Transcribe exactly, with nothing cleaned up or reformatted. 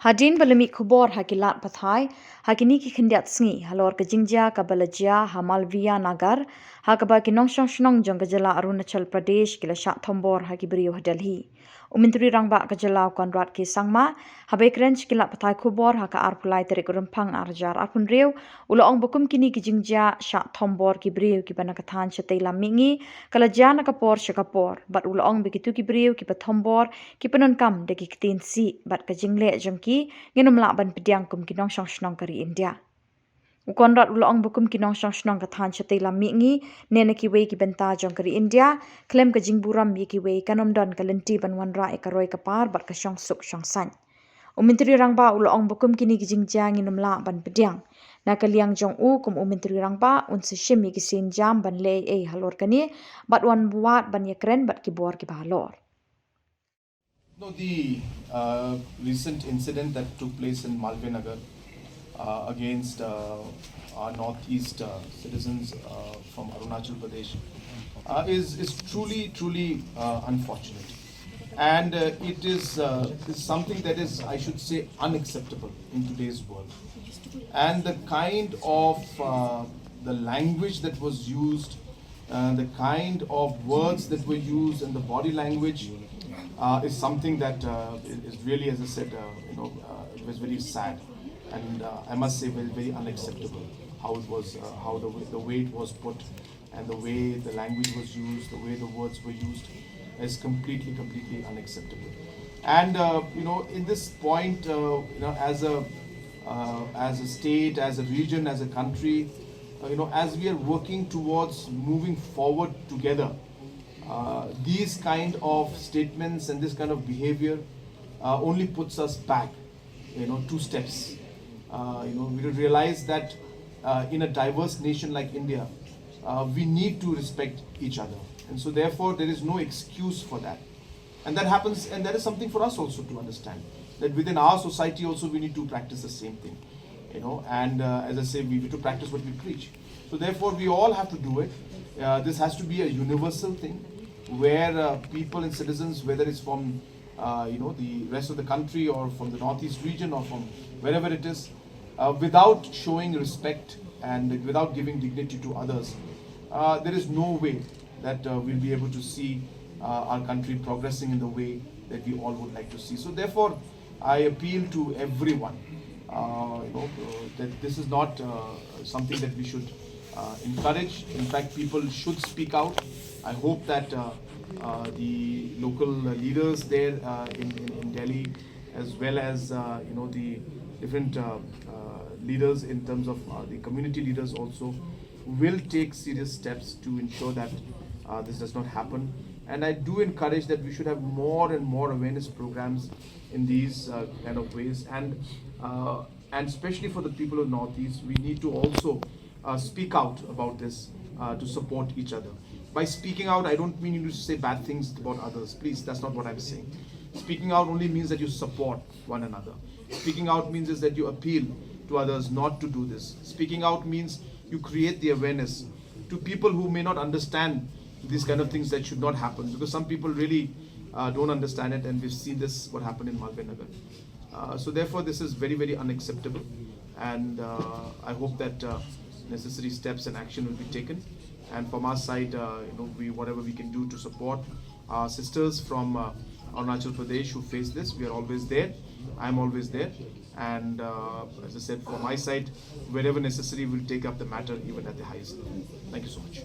Hadien ba la mih khubor ha ki lad pathai ha kine ki khyndiat sngi halor ka jingjia kaba la jia ha Malviya Nagar, ha kaba ki nongshong shnong jong ka jylla Arunachal Pradesh ki la shah thombor ha ki briew ha Delhi. U Myntri Rangbah ka jylla u Conrad K Sangma, haba ïakren sha ki lad pathai khubor ha ka arphew lai tarik u Rymphang ar hajar arphew hynriew, u la ong ba kum kine ki jingjia shah thombor ki briew kiba na ka thaiñ shatei lam mihngi, ka la jia na ka por sha ka por, bad u la ong ba kito ki briew kiba thombor ki pyndonkam da ki ktien sih bad ka jingleh jong ki ngin ym lah ban pdiang kum ki nongshong shnong ka ri India. U Conrad u la ong ba kum ki nongshong shnong ka thaiñ shatei lam mihngi ne na kiwei ki bynta jong ka ri India, khlem ka jingburom ïa kiwei kan ym don ka lynti ban wanrah ïa ka roi ka par bad ka shongsuk shongsaiñ. U Myntri Rangbah u la ong ba kum kine ki jingjia ngin ym lah ban pdiang. Na ka liang jong u kum u Myntri Rangbah, un sa shim ïa ki sienjam ban leh ei ei halor kane, bad un wad ban ïakren bad ki bor kiba halor. No, the uh, recent incident that took place in Malviya Nagar uh, against uh, our northeast uh, citizens uh, from Arunachal Pradesh uh, is, is truly, truly uh, unfortunate. And uh, it is, uh, is something that is, I should say, unacceptable in today's world. And the kind of uh, the language that was used, uh, the kind of words that were used, and the body language uh, is something that uh, is really, as I said, uh, you know, uh, it was very sad, and uh, I must say, very, very unacceptable how it was, uh, how the way, the way it was put, and the way the language was used, the way the words were used, is completely, completely unacceptable. And uh, you know, in this point, uh, you know, as a uh, as a state, as a region, as a country, uh, you know, as we are working towards moving forward together, uh, these kind of statements and this kind of behavior uh, only puts us back, you know, two steps. Uh, you know, we realize that uh, in a diverse nation like India, uh, we need to respect each other, and so therefore there is no excuse for that. And that happens, and that is something for us also to understand, that within our society also we need to practice the same thing, you know. And uh, as I say, we need to practice what we preach. So therefore we all have to do it. Uh, this has to be a universal thing where uh, people and citizens, whether it's from uh, you know, the rest of the country or from the northeast region or from wherever it is, uh, without showing respect and without giving dignity to others, uh, there is no way that uh, we'll be able to see uh, our country progressing in the way that we all would like to see. So therefore, I appeal to everyone, uh, you know, uh, that this is not uh, something that we should uh, encourage. In fact, people should speak out. I hope that uh, uh, the local leaders there uh, in, in, in Delhi, as well as uh, you know, the different uh, uh, leaders in terms of uh, the community leaders also, will take serious steps to ensure that uh, this does not happen. And I do encourage that we should have more and more awareness programs in these uh, kind of ways. And uh, and especially for the people of Northeast, we need to also uh, speak out about this uh, to support each other. By speaking out, I don't mean you to say bad things about others. Please, that's not what I'm saying. Speaking out only means that you support one another. Speaking out means is that you appeal to others not to do this. Speaking out means you create the awareness to people who may not understand these kind of things that should not happen, because some people really uh, don't understand it, and we've seen this, what happened in Malviya Nagar. Uh, so therefore, this is very, very unacceptable, and uh, I hope that uh, necessary steps and action will be taken. And from our side, uh, you know, we, whatever we can do to support our sisters from uh, Arunachal Pradesh who face this, we are always there. I'm always there, and uh, as I said, from my side, wherever necessary, we'll take up the matter even at the highest level. Thank you so much.